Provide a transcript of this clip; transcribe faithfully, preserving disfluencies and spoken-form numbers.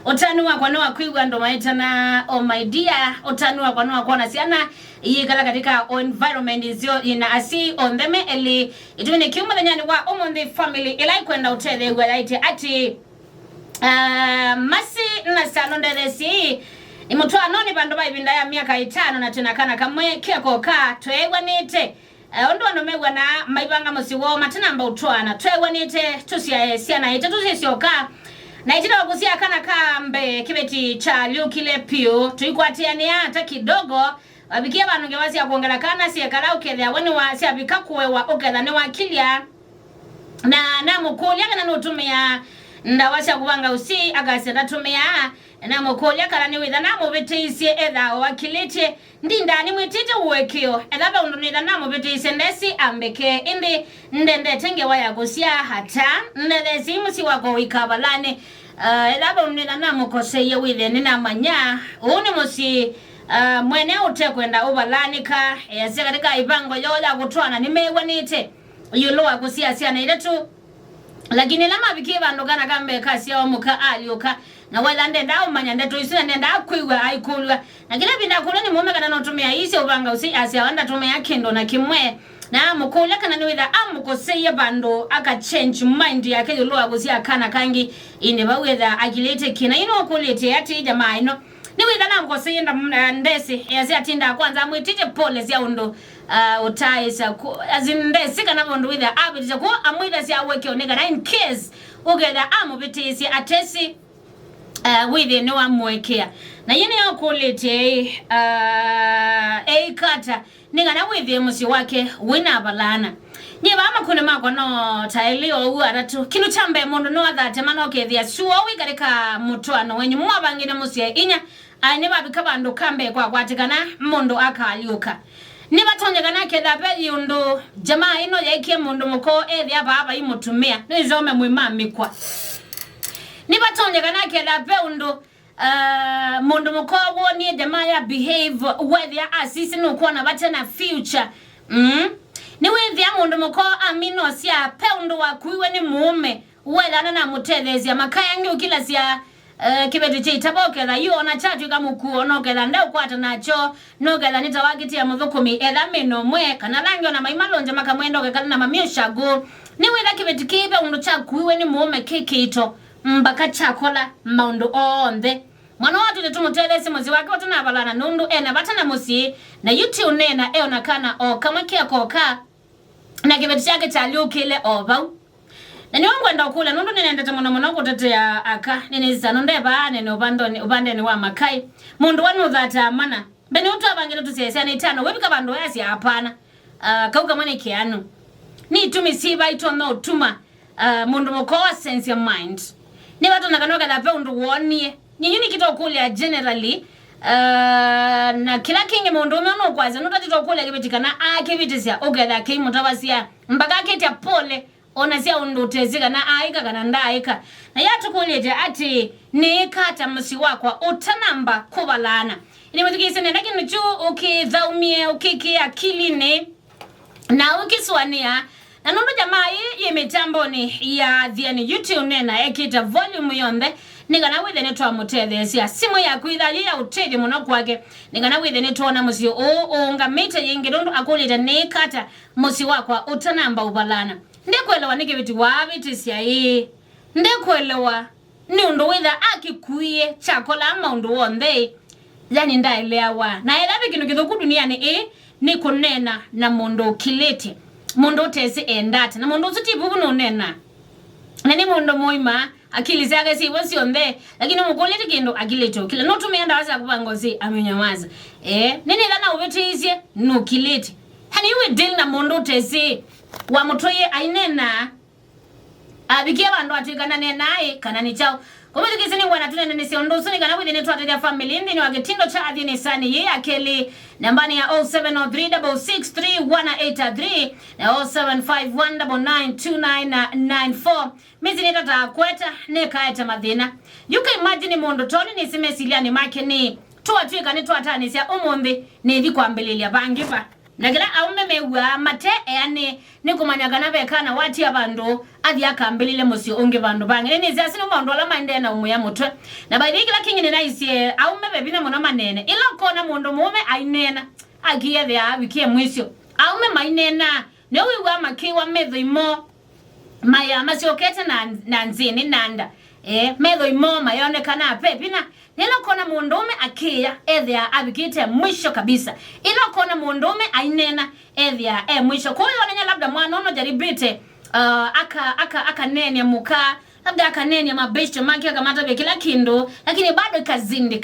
Ũtanu wakwa nĩ wa kwĩw'a andũ maĩtana, oh my dear. Ũtanu wakwa nĩ wa kwona syana iyĩkala katika o environment nzeo yĩna asyai onthe me elĩ. Ĩtũinĩ kĩu mũthenyanĩ wa ũmũnthĩ, family ĩla ĩkwenda ũtetheew'a yaĩtye atĩ, ah, Masi na Sano ndethesyei. Nĩ mũtwaanonĩ vandũ va ĩvinda ya myaka ĩtano na twĩna kana kamwe keko ka tweew'anĩte. Eh, ũndũ andũ mew'anaa maivanga mũsyĩ woo matanamba ũtwaana, tweew'anĩte tũsyae syana itatũ syĩ syoka. Na ĩtina wa kũsyaa kana ka mbee, kĩveti kyalyũkile piũ, tũikwatĩanĩa ata kidogo, vavikie vandũ ngewa sya kwongela kana syekala ũkethĩa we nĩwa syavika kũewa ũketha nĩwakilya. Na namũkũlya kana nũtũmĩaa ndawa sya kũvanga ũsyai, akasya ndatũmĩaa. Na namũkũlya kana nĩwĩtha namũvĩtĩisye, ethaa o akilĩtye. Ndindaa nĩmwĩtĩte ũekeo. Etha ve ũndũ nĩtha namũvĩtĩisye, ndesĩ ambekee, ĩndĩ ndendete ngewa ya kũsyaa ata. Ndethesyei mũsyĩ wakwa ũikavalane. Ah, etha ve ũndũ nĩtha namũkoseie, wĩthĩe nĩnamanya ũũ nĩ mũsyĩ, ah, mwene ũtekwenda ũvalanĩka. Easya katika ĩvango yoo ya kũtwaana nĩmew'anĩte ĩũlũ wa kũsyaa syana itatũ. Lakini ĩla mavikie vandũ kana ka mbee kasyawa mũka alyũka, na wetha ndendaa ũmanya ndeto isu, na ndendaa kwĩw'a aikũlw'a. Na kĩla ĩvinda akũlw'a nĩ mũũme kana nũtũmĩa iisye ũvanga ũsyai, asyawa ndatũmĩa kĩndũ na kĩmwe. Na amũkũlya kana nĩwĩtha amũkoseie vandũ aka change mind yake ĩũlũ wa kũsyaa kana kangĩ, ĩndĩ vau etha akilĩte kĩ. Na yu nũkũlĩtye atĩĩ, jamaa ĩno, nĩwĩtha namũkoseie nda-, eh, ndesĩ, easya atindaa kwanza amwĩtĩtye pole sya ũndũ, ah, ũtaaĩsya ku-, as in, ndesĩ kana ũndũ wĩtha avĩtĩsya kũu amwĩthasya awekeo nĩ kana in case ũketha amũvĩtĩĩsye atesĩ, ah, wĩthĩe nĩwamũekea. Na yĩ nĩyo ũkũlĩtye, ah, eĩkata nĩ kana wĩthĩe mũsyĩ wake wĩna avalaana. Nyie vaa makunĩ makwa no ta elĩ oou atatũ. Kĩndũ kya mbee mũndũ no athatema no kethĩa sua wĩ katika mũtwaano wenyu mwavangĩte mũsyae inya, aĩ nĩvavika vandũ ka mbee kwakwatĩkana mũndũ akalyũka. Nĩvatonyekana ketha ve ũndũ jamaa ĩno yeekie mũndũ mũka ethĩa vaa vai mũtumĩa, nĩsome mwĩmamĩkwa. Nĩvatonyekana ketha ve ũndũ, ah, mũndũ mũka wonie jamaa ya behave, wethĩa asisi nũkwona vate na future. Mm. Nĩwĩthĩa mũndũ mũka amina ũsyaa ve ũndũ wakuiwe nĩ mũũme, wethana na mũtetheesya makaya angĩ ũkilasya, eh, kĩveti kya itava ũketha yu ona kyatw'ĩka mũkuo, ona ũketha ndeũkwata nakyo, nũketha nĩ ta wakĩtia mũthũkũmi etha mĩno mwe, kana ala angĩ ona maimalũngya makamwenda ũkekala na mamĩũshagu. Nĩwĩtha kĩveti kĩĩ ve ũndũ kyakuiwe nĩ mũũme kĩ kĩito, mbaka kyakola maũndũ onthe. Mwana wa tũtĩ tũmũtetheesye mũsyĩ wake ũtanavalana nũndũ ena vata na mũsyĩ, na yu ti ũneena eona kana o kamwe kekoka. Na kĩveti kyake kyalyũkĩle o vau. Na nĩwe ngwenda ũkũlya, nũndũ nĩnendete mũno mũno kũtetea aka, nĩnĩsisa nũndevaa nene ũvandonĩ, ũvandenĩ wa makai. Mũndũ we nũthataa mana. Mbene ũtwavangĩte tũsyae syana itano, wĩvika vandũ wĩasya, "Hapana." Ah, kau kamwe nĩ kĩanu. Nĩ itumi syĩva itonya ũtuma, ah, mũndũ mũka wa sense ya mind? Nĩvatonyeka kana ũketha ve ũndũ woonie. Nyinyu nĩkĩta ũkũlya generally, ah, na kĩla kĩngĩ mũndũũme ũnũkwasya nũtatĩte ũkũlya kĩveti kana aakĩvĩtĩsya, ũketha kĩimũtavasya mpaka akĩtya pole, ona sya ũndũ ũtesĩ kana aaĩka kana ndaaĩka. Na yatũkũlĩte atĩ, "Nĩĩka ata mũsyĩ wakwa ũtanamba kũvalaana?" Ĩndĩ mwĩthukĩĩsye nenda kĩndũ kyu ũkĩthaumie, ũkĩkĩe akilinĩ. Na ũkĩsũanĩa, na nũndũ jamaa ĩĩ yĩ mĩtambonĩ ya Athiani, yu ti ũneena ekĩte volume yonthe, nĩ kana wĩthe nĩtwamũtetheesya. Simũ yaku ĩtha yĩ ya ũtethyo mũno kwake, nĩ kana wĩthe nĩtwona mũsyĩ ũũ ũũngamĩte yĩngĩ, nũndũ akũlĩte, "Nĩĩka ata mũsyĩ wakwa ũtanamba ũvalaana?" Ndekũelewa nĩ kĩveti waavĩtĩsya ĩĩ. Ndekũelewa. Nĩ ũndũ wĩtha akĩkuie kyakolaa maũndũ onthe, yani ndaeleawa. Na etha ve kĩndũ kĩthũku duniani ĩĩ, nĩ kũneena na mũndũ ũkilĩtye, mũndũ ũtesĩ enda ata, na mũndũ ũsu ti vuvu nũneena. Na nĩ mũndũ mũima, akili syake syĩvo syonthe, lakini mũkũlĩtye kĩndũ akilĩtye ũkila. Nũtũmĩa ndawa sya kũvanga ũsyai amĩnyamaza. Eh, nĩnĩtha na ũvĩtĩisye, nũkilĩtye. Yani you will deal na mũndũ ũtesĩ, wamũtwaie aineenaa. Avikie vandũ atw'ĩka na neenaa ĩ kana nĩ kyaũ? Kũmĩthukĩĩsya nĩngwenda tũneenanĩsye ũndũ ũsu nĩ kana wĩthĩe nĩtwatethya family nthĩnĩ wa kĩtindo kya Athiani Sani yĩ ya kelĩ. Nambanĩ ya oh seven oh three double six three one eight three na oh seven five one double nine two nine nine four. Mĩsyĩ nĩtataa kweta, nĩkaete mathĩna. You can imagine mũndũ toni nĩsĩ mesilyanĩ make nĩ, twatw'ĩka nĩtwatanĩsya ũmũnthĩ, nĩthi kwambĩlĩlya vangĩ va? Na kĩla aũme mew'aa mate eanĩ nĩ kũmanya kana ve kana watia vandũ athi akambĩlĩle mũsyĩ ũngĩ vandũ vangĩ. Nĩnĩsĩ asu nĩ maũndũ ala maendee na ũmũya mũtwe. Na by the way, kĩla kĩngĩ nĩnaisye aũme ve vinya mũno maneene. Ĩla ũkona mũndũ mũũme aineena, akĩethĩa avikie mwisyo. Aũme maineenaa, nĩwĩw'aa makĩwa methoi moo maya masyokete na, na nzĩnĩ na nda. Eh, methoi moo mayonekanaa ve vinya. Nĩla ũkona mũndũũme akĩya, ethĩa avikĩte mwisho kabisa. Ĩla ũkona mũndũũme aineena, ethĩa e mwisho. Kwa hiyo, nenya labda mwana ũno jaribĩte, uh, aka, aka, akaneenea mũka, labda akaneenea mabeshte make, akamatavya kĩla kĩndũ, lakini bado ikazindika.